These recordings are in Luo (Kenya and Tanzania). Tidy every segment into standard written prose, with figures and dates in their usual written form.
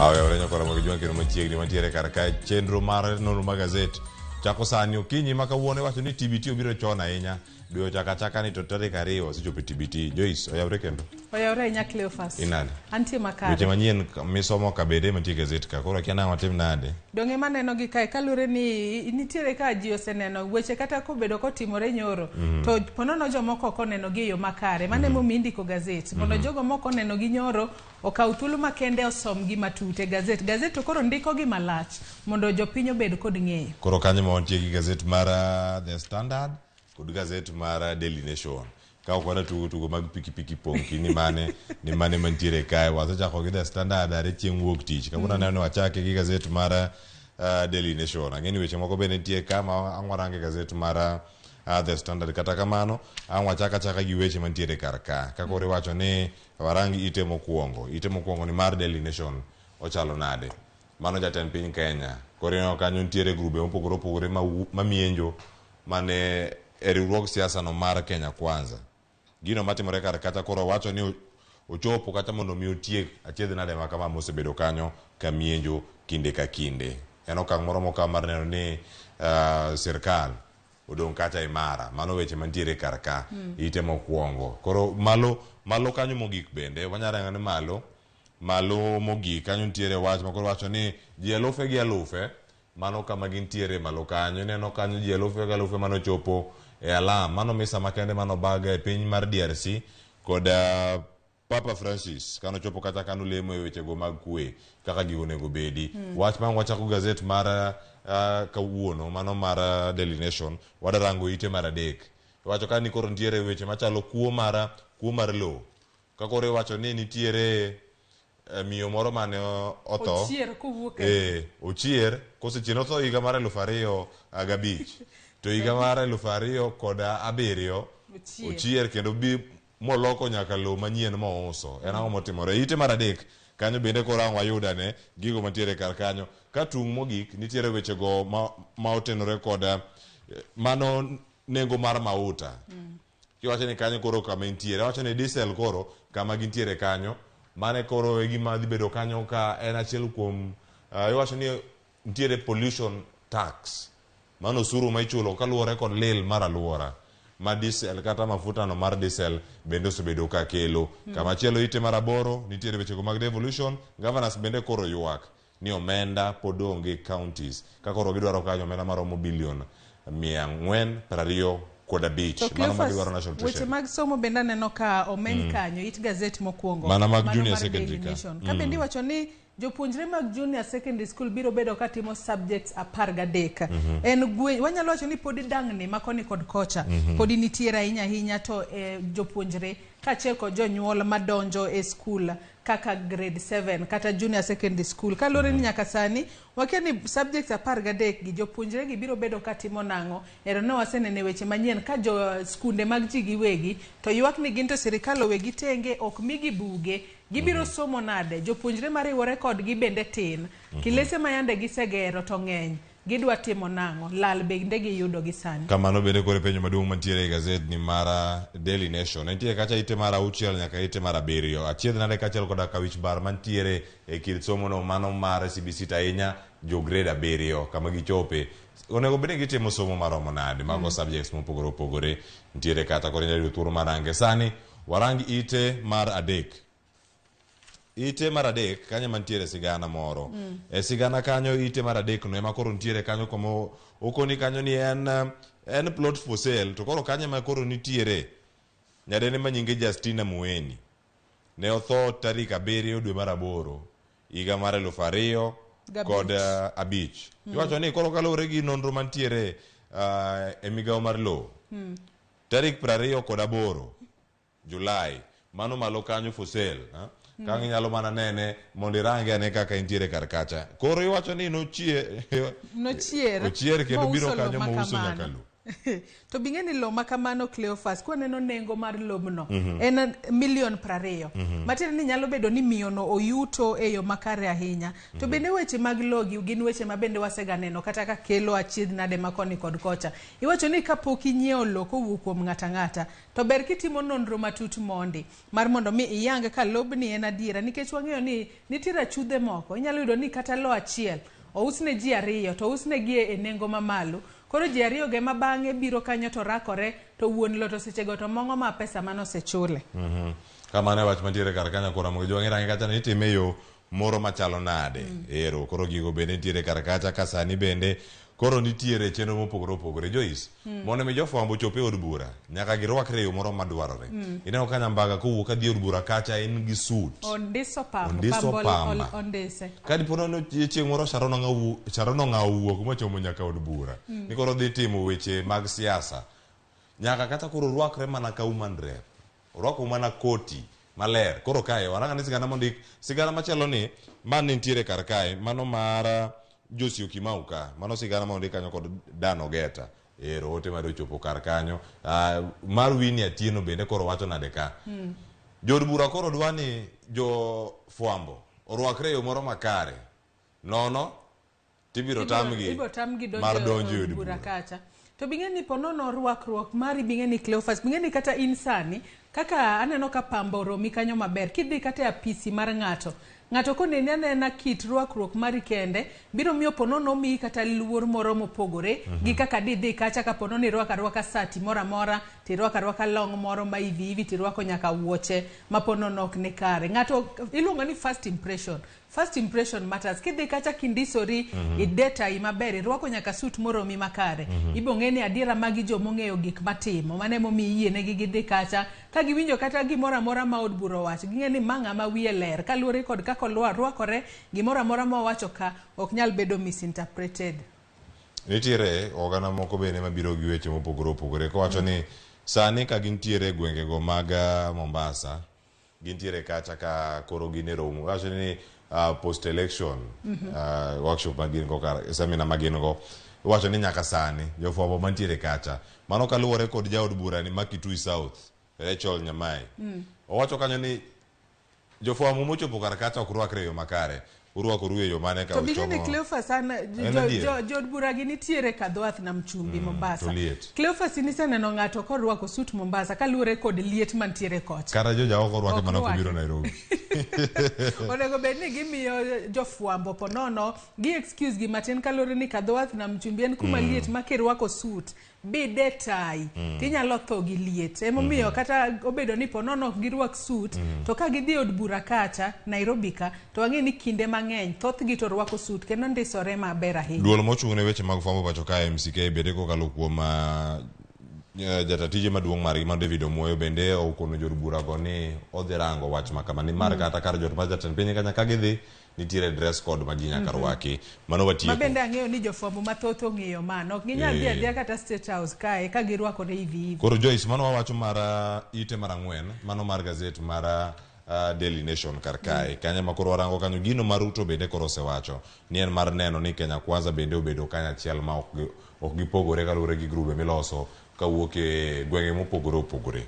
Awere nyakora mag jwang' kendo machiegni mantiere kar kae chenro mar nonro mag gazet chako sani okinyi ma kawuono iwacho ni TBT obiro chon ahinya dwe ochako achaka ni to tarik 2 osechopo e TBT. Joyce, oyawre kendo? Oyawre ahinya, Cleophas. Inade? Antie makare. Weche manyien misomo kabede mantie e gazet ka koro akia nang'o atim nade. Donge maneno gi kae kaluwore ni nitiere ka ji oseneno weche kata kobedo kotimore nyoro to ponono jomoko ok oneno gi e yo makare. Mano emomiyo indiko gazet mondo jogo mok oneno gi nyoro okaw thuolo makende osom gi matut e gazet. Gazet to koro ndiko gi malach mondo jopiny obed kod ng'eyo. Koro kanyo ma wantie gi gazet mar The Standard kod gazet mar Daily Nation. Ka ok wadwa tugo tugo mag pikipiki ponki ni mane ni mane mantiere kae. Wasechako gi The Standard are chieng' wuok tich. Kawuono aneno ni wachake gi gazet mar Daily Nation. Ang'e ni weche moko bende nitie ka ma ang' warango e gazet mar The Standard. Kata kamano, ang' wachak achaka gi weche mantiere kar ka. Ka koro iwacho ni warang ite mokwongo. Ite mokwongo ni mar Daily Nation ochalo nade? Mano jatend piny Kenya. Koro ineno kanyo nitiere grube mopogore opogore ma mienjo mane e riwruog siasa no mar Kenya Kwanza. Gino matimore kar kacha koro wacho ni ochopo kata mondo mi otiek achiedh nade ma kama mosebedo kanyo ka mienjo kinde ka kinde. En okang' moro mokaw mar neno ni sirkal odong' kacha imara. Mano weche mantiere kar ka. Ite mokwongo. Koro malo, malo kanyo mogik bende wanyalo neno ni malo, malo mogik kanyo nitiere wach ma koro wacho ni ji alufe gi alufe mano kama gintiere malo kanyo. Ineno kanyo ji alufe gi alufe mane ochopo e alam. Mano misa makende mane obag e piny mar DRC kod Papa Francis kane ochopo kata kane olemo e wechego mag kwe kaka gigo onego bedi. Wach ma wachako gazet mar kawuono mano mar Daily Nation wadarango ite mar 3. Iwacho ka ni koro nitiere weche machalo kuo mar kuo mar lowo. Ka koro iwacho ni nitiere miyo moro mane otho. Ochier kowuok e Ochier kosechier notho higa mar 2005. To higa mar 2007 ochier kendo bi moloko nyaka lowo manyien mouso. En ang'o motimore? Ite mar 3 kanyo bende koro ang' wayudane gigo mantiere kar kanyo. Ka tung' mogik nitiere wechego ma otenore kod mano nengo mar mauta. Kiwacho ni kanyo koro kama entiere, awacho ni diesel koro kama gintiere kanyo, mane koro e gima dhi bedo kanyo ka en achiel kuom iwacho ni nitiere pollution tax. Mano osuru ma ichulo kaluwore kod lil mar aluora ma diesel kata mafuta no mar diesel bende osebedo ka kelo. Kama chielo ite mar 8 nitiere wechego mag devolution, governors bende koro ywak ni omenda pod onge counties ka koro gidwaro kanyo omenda maromo bilion 425. To Mano ma Cleophas, gidwaro National weche Treasury. mag somo bende aneno ka omeny kanyo it gazet mokwongo. Mana mag Mano junior mar secondary Daily ka. Nation. Ka bende iwacho ni jopuonjre mag junior secondary school biro bedo katimo subjects 13. En gwe, wanyalo wacho ni podi dangni ma koni kod kocha. Podi nitiere ahinya ahinya to jopuonjre kaachiel kod jonyuol madonjo e skul kaka grade 7 kata junior secondary school. Kaluwore ni nyaka sani wakia ni subjects 13 gi jopuonjre gi biro bedo katimo nang'o. Ero ne wasenene weche manyien ka jo skunde mag ji giwegi to ywak ni gin to sirikal owegi tenge ok migi buge. Gibiro somo nade? Jopuonjre mariwore kodgi bende tin. Kilese ma yande gisegero to ng'eny. Gidwa timo nang'o? Lal bende giyudo gi sani. Kamano bende koro penjo maduong' mantiere e gazet ni mar Daily Nation. Nitie kacha ite mar 6 nyaka ite mar 7. Achiedh nade kaachiel koda ka wich bar mantiere e kind somo no mano mar CBC to ahinya jo grade 7 kama gichope. Onego bed ni gitimo somo maromo nade? Mago subjects mopogore opogore nitiere kata koro inyalo yudo thuolo mar range. Sani warang ite mar 3. Ite mar 3 kanyo mantiere sigana moro. E sigana kanyo ite mar 3 no ema koro nitiere kanyo kuma okoni kanyo ni en plot for sale to koro kanyo ema koro nitiere nyadende ma nyinge Justina Mueni. Ne otho tarik 7 dwe mar 8 higa mar 2005 kod 5. Iwacho ni koro kaluwore gi nonro mantiere e migawo mar lowo. Tarik 28 Julai mano malo kanyo for sale. Kang' inyalo mana nene mondo irange ane kaka entiere kar kacha. Koro iwacho ni nochier Nochier ochier kendo biro mouso kanyo lowo mouso makamano. nyaka lowo. To bing'e ni lowo ma kamano Cleophas, kwaneno nengo mar lobno en milion 20. Matiende ni nyalo bedo ni miyono oyuto e yo makare ahinya. To bende weche mag logi gin weche ma bende wasega neno kata ka kelo achiedh nade ma koni kod kocha. Iwacho ni kapok inyiewo lowo kowuok kuom ng'ato ang'ata, to ber kitimo nonro matut mondi mar mondo mi iyang ka lobni en adiera nikech wang'eyo ni nitiere achudhe moko inyalo yudo ni kata lowo achiel ousne ji ariyo to ousnegi e nengo mamalo. Koro ji ariyo go ema bang'e biro kanyo to rakore to wuon lowo to sechego to mong'o ma pesa mane osechule. Kamano e wach mantiere kar kanyo koro Ramogi Jwang'e range kacha ni itime e yo moro machalo nade. Ero koro gigo bende nitiere kar kacha ka sani bende koro nitiere chenro mopogore opogore. Joyce, mondo mi jofwambo ochop e od bura, nyaka girwakre e yo moro madwarore. Ineno ka Nyambaga kowuok kadhi e od bura kacha en gi suit. Ondiso pamba, Ondiso pamba pamba. ondise. Ka dipo nono chieng' moro Sharon Ong'aw Sharon Ong'aw owuok mochomo nyaka od bura. Ni koro odhi timo weche mag siasa. Nyaka kata koro orwakre mana ka woman rep. Orwako mana koti maler. Koro kae warang ane sigana mondik. Sigana machielo ni ma nitiere kar kae mano mar Josie Okimau ka. Mano sigana ma ondik kanyo kod Dan Ogeta. Ero ote mare ochopo kar kanyo. Mar Winnie Atieno bende koro wacho nade ka. Jood bura koro dwa ni jo fwambo orwakre e yo moro makare. Nono tibiro tamgi Ibiro tamgi donjo mar donjo e e od od bura bura. kacha. To bing'e ni ponono rwakruok mari bing'e ni Cleophas, bing'e ni kata in sani kaka aneno ka pamba oromi kanyo maber, kidhi kata e apisi mar ng'ato, ng'ato koneni anena kit rwakruok mari kende, biro miyo ponono omiyi kata luor moro mopogore gi kaka didhi kacha ka ponono irwako arwaka sati moro amora, tirwako arwaka long moro ma hivi hivi, tirwako nyaka wuoche ma ponono ok ni kare. Ng'ato iluongo ni first impression. First impression matters. Kidhi kacha kindisori, ide tai maber, irwako nyaka suit moromi makare. Ibo ng'e ni adiera magi jomong'eyo gik matimo. Mano emomiyo iyienegi gidhi kacha. Ka giwinjo kata gimoro amora ma od bura owacho, ging'e ni ma ng'ama wiye ler. Kaluwore kod kaka orwakore, gimoro amora ma owacho ka ok nyal bedo misinterpreted. Nitiere oganda moko bende mabiro gi weche mopogore opogore kowacho ni sani ka gintiere e gwengego mag Mombasa, gintiere kacha ka koro gin e romo. Wacho ni post election workshop ma gin go kar seminar ma gin go. Iwacho ni nyaka sani jofwambo mantiere kacha. Mano kaluwore kod jaod bura ni ma Kitui South, Rachel Nyamai. Owacho kanyo ni jofwambo mochopo kar kacha ok rwakre e yo makare. Urwakoru e yo mane ka To bing'e ni uchomo Cleophas an En adier. jood bura gi nitiere Kadhwath Nam Chumbi Mombasa. to liet. Cleophas niseneno ng'ato korwako suit Mombasa kaluwore kod liet mantiere kocha. Kata joja ok orwake Ok mana rwake. kobiro Nairobi. Onego bed ni gimiyo jofwambo ponono gi excuse gi matin kaluwore ni Kadhwath Nam Chumbi en kuma liet ma kirwako suit bide tai tinyalo tho gi liet. Emomiyo kata obedo ni ponono ok girwak suit to ka gidhi e od bura kacha Nairobi ka to wang'e ni kinde mang'eny thothgi to rwako suit kendo ndisore maber ahinya. Duol mochung' ne weche mag fwambo pacho kae MCK bende kokalo kuom jata tije maduong' margi ma David Omoyo bende okono jood bura go ni odhi rango wach ma kama nimar kata kar jot mar jatend piny kanya ka gidhi nitiere dress code ma ji nyaka rwaki. Mano Ma watieko. bende ang'eyo ni jofwambo mathoth ong'eyo mano. Ok ginyal dhi adhiya kata State House kae ka girwakore hivi hivi. Koro Joyce, mano wawacho mar ite mar ang'wen, mano mar gazet mar Daily Nation kar kae. Kanyo ma koro warango kanyo gino ma Ruto bende koro osewacho ni en mar neno ni Kenya Kwanza bende obedo kanyachiel ma ok gipogore kaluwore gi grube miloso kawuok e gwenge mopogore opogore.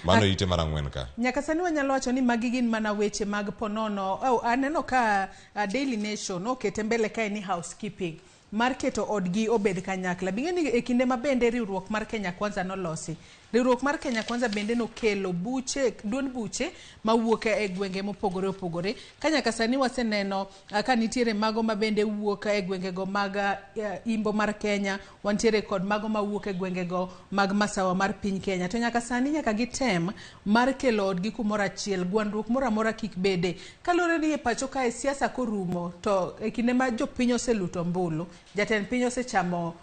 Mano ite mar ang'wen ka. Nyaka sani wanyalo wacho ni magi gin mana weche mag ponono. Oh, aneno ka Daily Nation okete mbele kae ni housekeeping mar keto odgi obed kanyakla. Bing'e ni e kinde ma bende riwruok mar Kenya Kwanza nolosi. Riwruok mar Kenya Kwanza bende nokelo buche, duond buche mawuok e gwenge mopogore opogore. Ka nyaka sani waseneno ka nitiere mago ma bende wuok e gwengego mag imbo mar Kenya, wantiere kod mago mawuok e gwengego mag masawa mar piny Kenya. To nyaka sani nyaka gitem mar kelo odgi kumoro achiel, gwandruok moro amora kik bede. Kaluwore ni e pacho kae siasa korumo to e kinde ma jopiny oseluto ombulu, jatend piny osechamo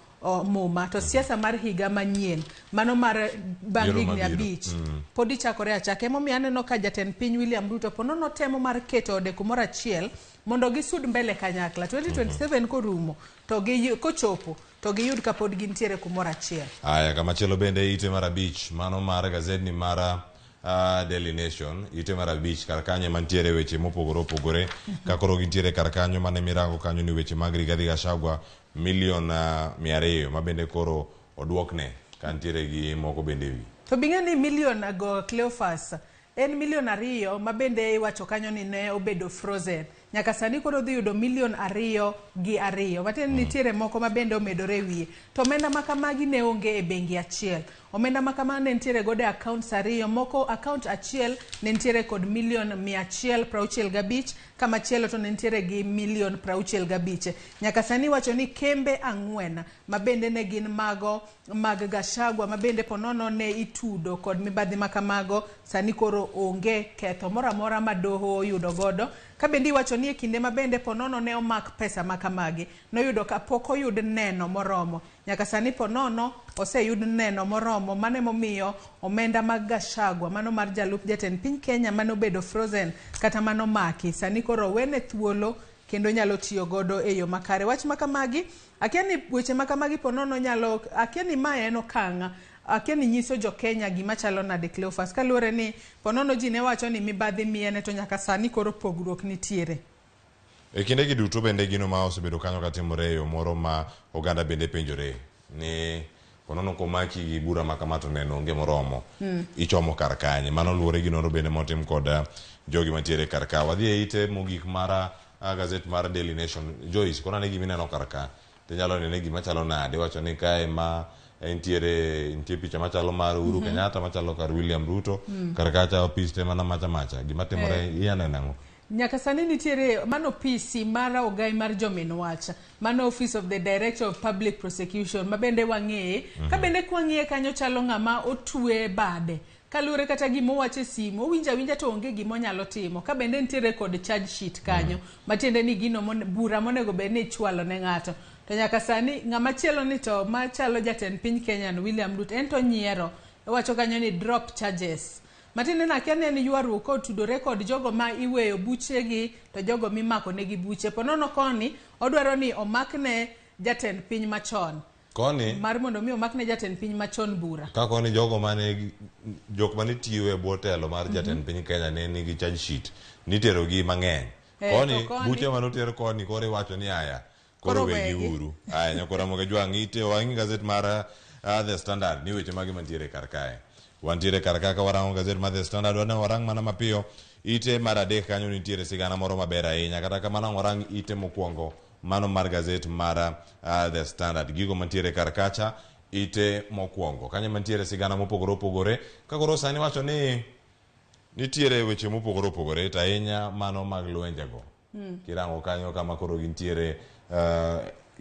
muma to siasa mar higa manyien mano mar bang' Yiero higni mabiro. 5 pod ichakore achaka. Emomiyo aneno ka jatend piny William Ruto ponono temo mar keto ode kumoro achiel mondo gisud mbele kanyakla. 2027 korumo to gi kochopo to giyud ka pod gintiere kumoro achiel. Aya, kamachielo bende ite mar 5 mano mar gazedni mar Daily Nation, ite mar 5 kar kanyo mantiere weche mopogore opogore. Ka koro gintiere kar kanyo mane mirango kanyo ni weche mag Rigathi Gachagua milion 200 ma bende koro oduokne ka nitiere gi moko bende e wi. To bing'e ni milion go Cleophas en milion 2 ma bende iwacho kanyo ni ne obedo frozen. Nyaka sani koro odhi yudo milion 2 gi 2. Matiende ni nitiere moko ma bende omedore e wiye. To omenda ma kamagi ne onge e bengi achiel. Omenda ma kama ne nitiere godo e accounts 2, moko account achiel ne nitiere kod milion 165, kamachielo to ne nitiere gi milion 65. Nyaka sani iwacho ni kembe 4 ma bende ne gin mago mag Gachagua ma bende ponono ne itudo kod mibadhi ma kamago, sani koro onge ketho moro amora ma doho oyudo godo. Ka bende iwacho ni e kinde ma bende ponono ne omak pesa ma kamagi, noyudo ka pok oyud neno moromo. Nyaka sani ponono oseyud neno moromo, mano emomiyo omenda mag Gachagua, mano mar jalup jatend piny Kenya mane obedo frozen kata mano maki, sani koro owene thuolo kendo nyalo tiyo godo e yo makare. Wach ma kamagi, akia ni weche ma kamagi ponono nyalo, akia ni mae en okang', akia ni nyiso jo Kenya gima chalo nade Cleophas, kaluwore ni ponono ji ne wacho ni mibadhi miene to nyaka sani koro pogruok nitiere. E kindegi duto bende gino ma osebedo kanyo katimore e yo moro ma oganda bende penjore ni ponono komaki gi bura ma kama to neno onge moromo, ichomo kar kanye. Mano luwore gi nonro bende motim kod jogi mantiere kar ka. Wadhi e ite mogik mar gazet mar Daily Nation. Joyce, koro ane gima ineno kar ka, tinyalo nene gima chalo nade? Iwacho ni kae ma nitie picha machalo mar Uhuru Kenyatta, machalo kar William Ruto, kar kacha opis te mana macha macha. Gima timore inya neno ang'o? Nyaka sani nitiere mano PC mar ogai mar jomin wach, mano Office of the Director of Public Prosecution ma bende wang'eye. Ka bende kwang'iye kanyo chalo ng'ama otwe bade, kaluwore kata gima owacho e simu, owinjo awinja to onge gima onyalo timo. Ka bende nitiere kod charge sheet kanyo, matiende ni gino bura monego bed ni ichwalo ne ng'ato. To nyaka sani ng'ama chielo ni to machalo jatend piny Kenya no William Ruto, en to nyiero, owacho kanyo ni drop charges. Matiende ni akia ni en ywaruok kotudore kod jogo ma iweyo buchegi to jogo mimako negi buche. Ponono koni odwaro ni omakne jatend piny machon. Koni mar mondo mi omakne jatend piny machon bura. Ka koni jogo mane jok mane tiyo e bwo telo mar jatend piny Kenya ne nigi charge sheet nitero gi mang'eny. Koni buche mane oter koni koro iwacho ni aya koro wegi uru. Aya nyakora Ramogi Jwang' ite wang'i gazet mar The Standard ni weche mage mantiere kar kae. Wantiere kar ka ka warango gazet mar The Standard, wane warang mana mapiyo ite mar 3 kanyo nitiere sigana moro maber ahinya. Kata kamano warang ite mokwongo mano mar gazet mar The Standard. Gigo mantiere kar kacha ite mokwongo. Kanyo mantiere sigana mopogore opogore. Ka koro sani wacho ni nitiere weche mopogore opogore to ahinya mano mag lwenjego. Kirango kanyo kama koro gintiere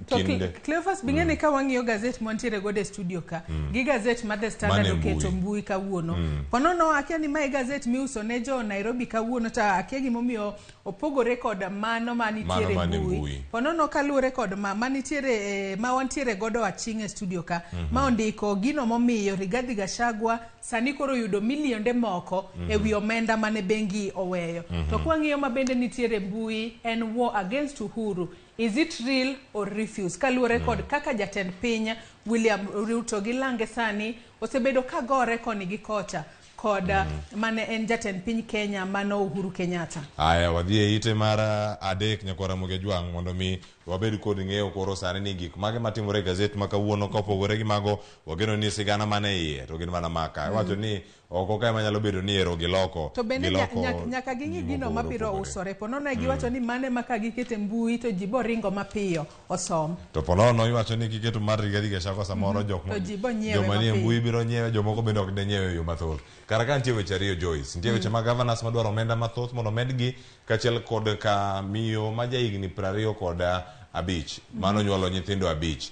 kinde. Cleophas bing'e ni ka wang'iyo gazet mwantiere godo e studio ka, gi gazet ma The Standard oketo mbui kawuono. Ponono akia ni mae gazet miuso ne jo Nairobi kawuono to akia gimomiyo opogore kod mano manitiere mbui. Ponono kaluwore kod ma manitiere ma wantiere godo aching' e studio ka, ma ondiko gino momiyo Rigathi Gachagua sani koro yudo milionde moko e wi omenda mane bengi oweyo. To kwang'iyo ma bende nitiere mbui en war against Uhuru. Is it real or refuse? Kaluwore kod kaka jatend piny William Ruto gi lange sani osebedo ka gore koni gi kocha kod mane en jatend piny Kenya mano Uhuru Kenyatta. Aya wadhi e ite mar 3 nyakwa Ramogi Jwang' mondo mi wabed kod ng'eyo koro sani ni gik mage matimore e gazet ma kawuono kopogore gi mago wageno ni sigana mane iye to gin mana maka. Iwacho ni oko kae manyalo bedo ni ero giloko. To bende nyaka ging'i gino mabiro usore. Ponono giwacho ni mane ma ka gikete mbui to ji boringo mapiyo osom. To ponono iwacho ni kiketo mar Rigathi Gachagua samoro jok joma nie mbui biro nyiewe, jomoko bende ok ne nyiewe e yo mathoth. Kar ka nitie weche 2 Joyce, nitie weche mag governors madwaro omenda mathoth mondo omedgi kaachiel kod ka miyo ma jahigni 25 mano nyuolo nyithindo 5.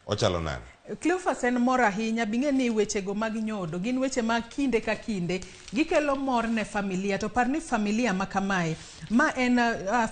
Ochalo nade? Cleophas en mor ahinya, bing'e ni wechego mag nyodo gin weche ma kinde ka kinde gikelo mor ne familia. To par ni familia ma kamae ma en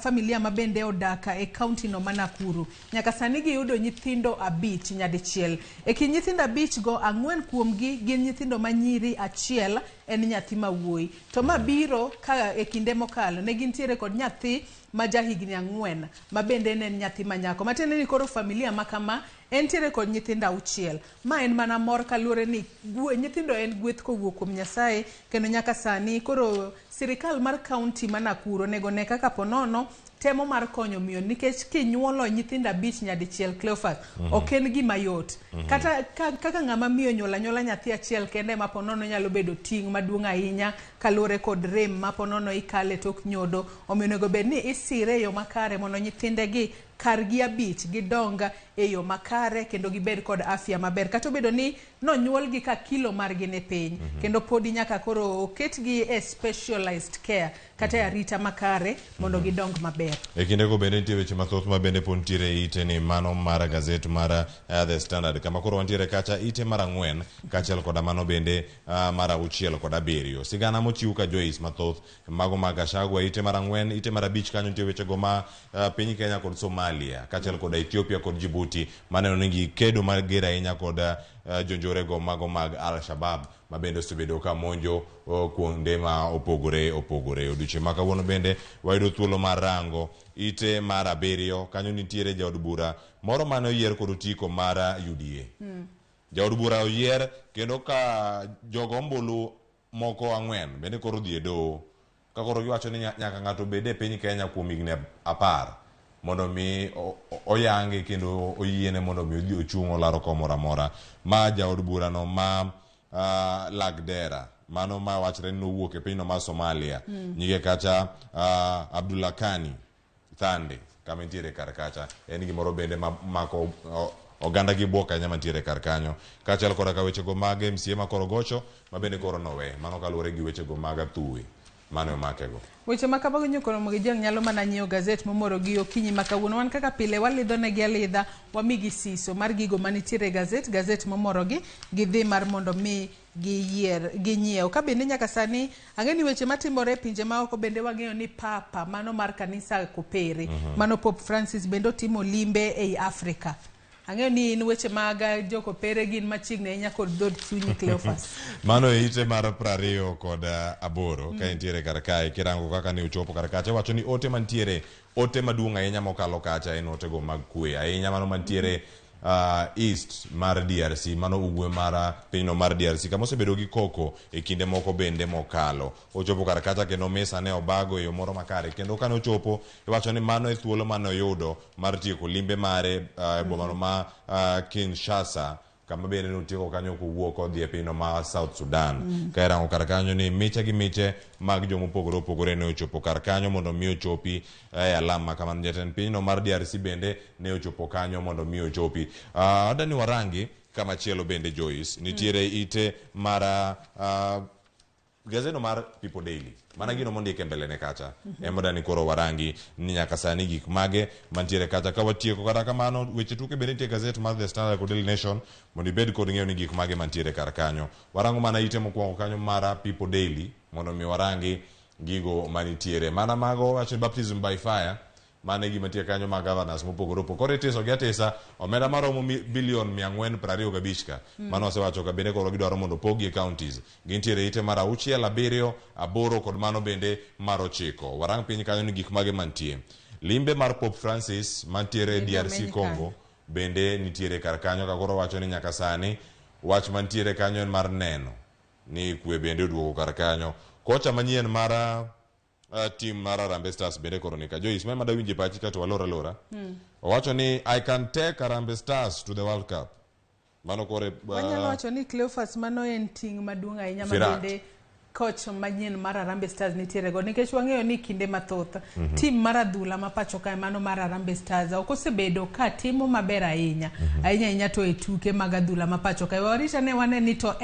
familia ma bende odak e kaunti no ma Nakuru, nyaka sani giyudo nyithindo 5 nyadichiel. E kind nyithindo 5 go, 4 kuomgi gin nyithindo ma nyiri, 1 en nyathi ma wuoyi. To ma biro ka e kinde mokalo ne gintiere kod nyathi ma jahigni 4 ma bende ne en nyathi ma nyako. Matiende ni koro familia ma kama entiere kod nyithindo 6. Ma en mana mor kaluwore ni nyithindo en gweth kowuok kuom Nyasaye, kendo nyaka sani koro sirikal mar kaunti ma Nakuru onego ne kaka ponono temo mar konyo miyo nikech kinyuolo nyithindo 5 nyadichiel Cleophas ok en gima yot. Kata kaka ng'ama miyo nyuolo anyuola nyathi achiel kende ma ponono nyalo bedo ting' maduong' ahinya kaluwore kod rem ma ponono ikale tok nyodo. Omiyo onego bed ni isire e yo makare mondo nyithindegi kargi 5 gidong e yo makare kendo gibed kod afya maber. Kata obedo ni nonyuolgi ka kilo margi ni piny, kendo podi nyaka koro oketgi e specialized care kata e arita makare mondo gidong maber. E kindego bende nitie weche mathoth ma bende pod nitiere e ite ni mano mar gazet mar The Standard, kama koro wantiere kacha ite mar 4 kaachiel koda mano bende mar 6 kod 7. Sigana mochiw ka Joyce mathoth mago mag Gachagua ite mar 4, ite mar 5 kanyo nitie wechego ma piny Kenya kod Somalia kaachiel koda Ethiopia kod Djibouti maneno ni gikedo mager ahinya kod jonjorego mago mag Al-Shabaab ma bende osebedo ka monjo kuonde ma opogore opogore. Odiochieng' ma kawuono bende wayudo thuolo mar rango ite mar 7 kanyo nitiere jaod bura moro mane oyier kod otiko mar UDA. Jaod bura oyier kendo ka jogo ombulu moko 4 bende koro odhi e doho. Ka koro giwacho ni nyaka ng'ato obed e piny Kenya kuom higni 10 mondo mi oyange kendo oyiene mondo mi odhi ochung' olaro kom moro amora. Ma jaod burano ma Lagdera, mano ma wachre ni nowuok e pinyno mar Somalia. Nyinge kacha Abdullah Kani Thande kama entiere kar kacha. En gimoro bende ma mako oganda gi bwok ahinya mantiere kar kanyo. Kaachiel koda ka wechego mag MCA ma koro gocho ma bende koro nowe. Mano kaluwore gi wechego mag athuwe mane omakego. Weche ma kamago nyokoro Mogi Jang nyalo mana nyiewo gazet momorogi okinyi ma kawuono. Wan kaka pile walidho negi alidha, wamigi siso mar gigo manitiere e gazet, gazet momorogi gidhi mar mondo mi giyier ginyiew. Ka bende nyaka sani ang'e ni weche matimore e pinje maoko bende wang'eyo ni Papa mano mar kanisa Kopere, mano Pope Francis bende otimo limbe ei Afrika. Ang'eyo ni in weche mag jokopere gin machiegni ahinya kod dhood chunyi Cleophas. Mano e ite mar 28 ka entiere kar kae kirango kaka ne ochopo kar kacha iwacho ni ote mantiere ote maduong' ahinya mokalo kacha en otego mag kwe ahinya mano mantiere east mar DRC, mano ugwe mar pinyno mar DRC kama osebedo gi koko e kinde moko bende mokalo. Ochopo kar kacha kendo misa ne obago e yo moro makare kendo kane ochopo iwacho ni mano e thuolo mane oyudo mar tieko limbe mare e bomano ma Kinshasa kama bende notieko kanyo kowuok odhi e pinyno ma South Sudan. Ka irango kar kanyo ni miche gi miche mag jomopogore opogore ne ochopo kar kanyo mondo mi ochopi e alam ma kamano. Jatend pinyno mar DRC bende ne ochopo kanyo mondo mi ochopi. Adani warangi kama chielo bende Joyce nitiere ite mar gazeno mar People Daily mana gino mondike mbele ne kacha ema dani koro warangi ni nyaka sani gik mage mantiere kacha ka watieko. Kata kamano weche tuke bende nitie gazet mar The Standard kod Daily Nation mondo ibed kod ng'eyo ni gik mage mantiere kar kanyo. Warango mana ite mokwongo kanyo mar People Daily mondo mi warangi gigo manitiere. Mana mago wacho baptism by fire mane gima nitie kanyo mag governors mopogore opogore. Koro itiso gi atisa omenda maromo bilion 425 ka. Mano osewacho ka bende koro gidwaro mondo opogi e counties. Gintiere ite mar 6, 7, 8 kod mano bende mar 9. Warang piny kanyo ni gik mage mantie. Limbe mar Pope Francis mantiere DRC Congo bende nitiere kar kanyo ka koro wacho ni nyaka sani wach mantiere kanyo en mar neno ni kwe bende oduogo kar kanyo. Kocha manyien mar team mar Harambee Stars bende koro nika. Joyce, ma ema pachi kato walora alora. Owacho ni I can take Harambee Stars to the World Cup. Mano kore wanyalo wacho ni Cleophas mano en ting' maduong' ahinya ma bende coach manyien mar Harambee Stars nitiere go nikech wang'eyo ni kinde mathoth team mar adhula ma pacho kae mano mar Harambee Stars ok osebedo ka timo maber ahinya ahinya ahinya to e tuke mag adhula ma pacho kae. Warita ne wane ni to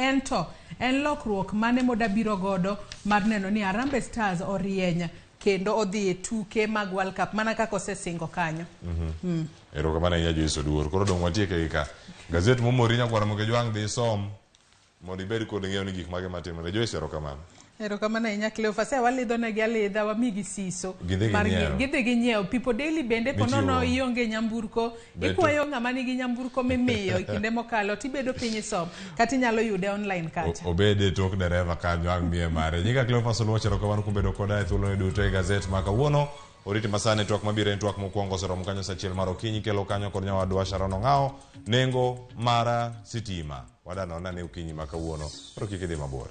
en lokruok mane modabiro godo mar neno ni Harambee Stars orieny kendo odhi e tuke mag World Cup mana kaka osesingo kanyo. Erokamano ahinya Joyce Oduor. Koro dong' watieke gi ka. Gazet momori nyakwar Mokejwang' dhi som mondo ibed kod ng'eyo ni gik mage matimore. Joyce, erokamano. Erokamano ahinya Cleophas. Walidho negi alidha wamigi siso. Gidhi ginyiew. People Daily bende ponono ionge nyamburko, ikwayo ng'ama nigi nyamburko mimiyo e kinde mokalo tibedo piny isom kata inyalo yude online kacha. Obed e tok dereva kanyo ang' miye mare. Nyinga Cleophas Oluoch, erokamano kuom bedo koda e thuolo duto e gazet ma kawuono. Oriti masani twak mabiro en twak mokwongo oseromo kanyo saa 1 mar okinyi kelo kanyo kod nyawadwa Sharon Ong'ao nengo mar sitima. Wadanona ne okinyi ma kawuono. Koro kik idhi mabor.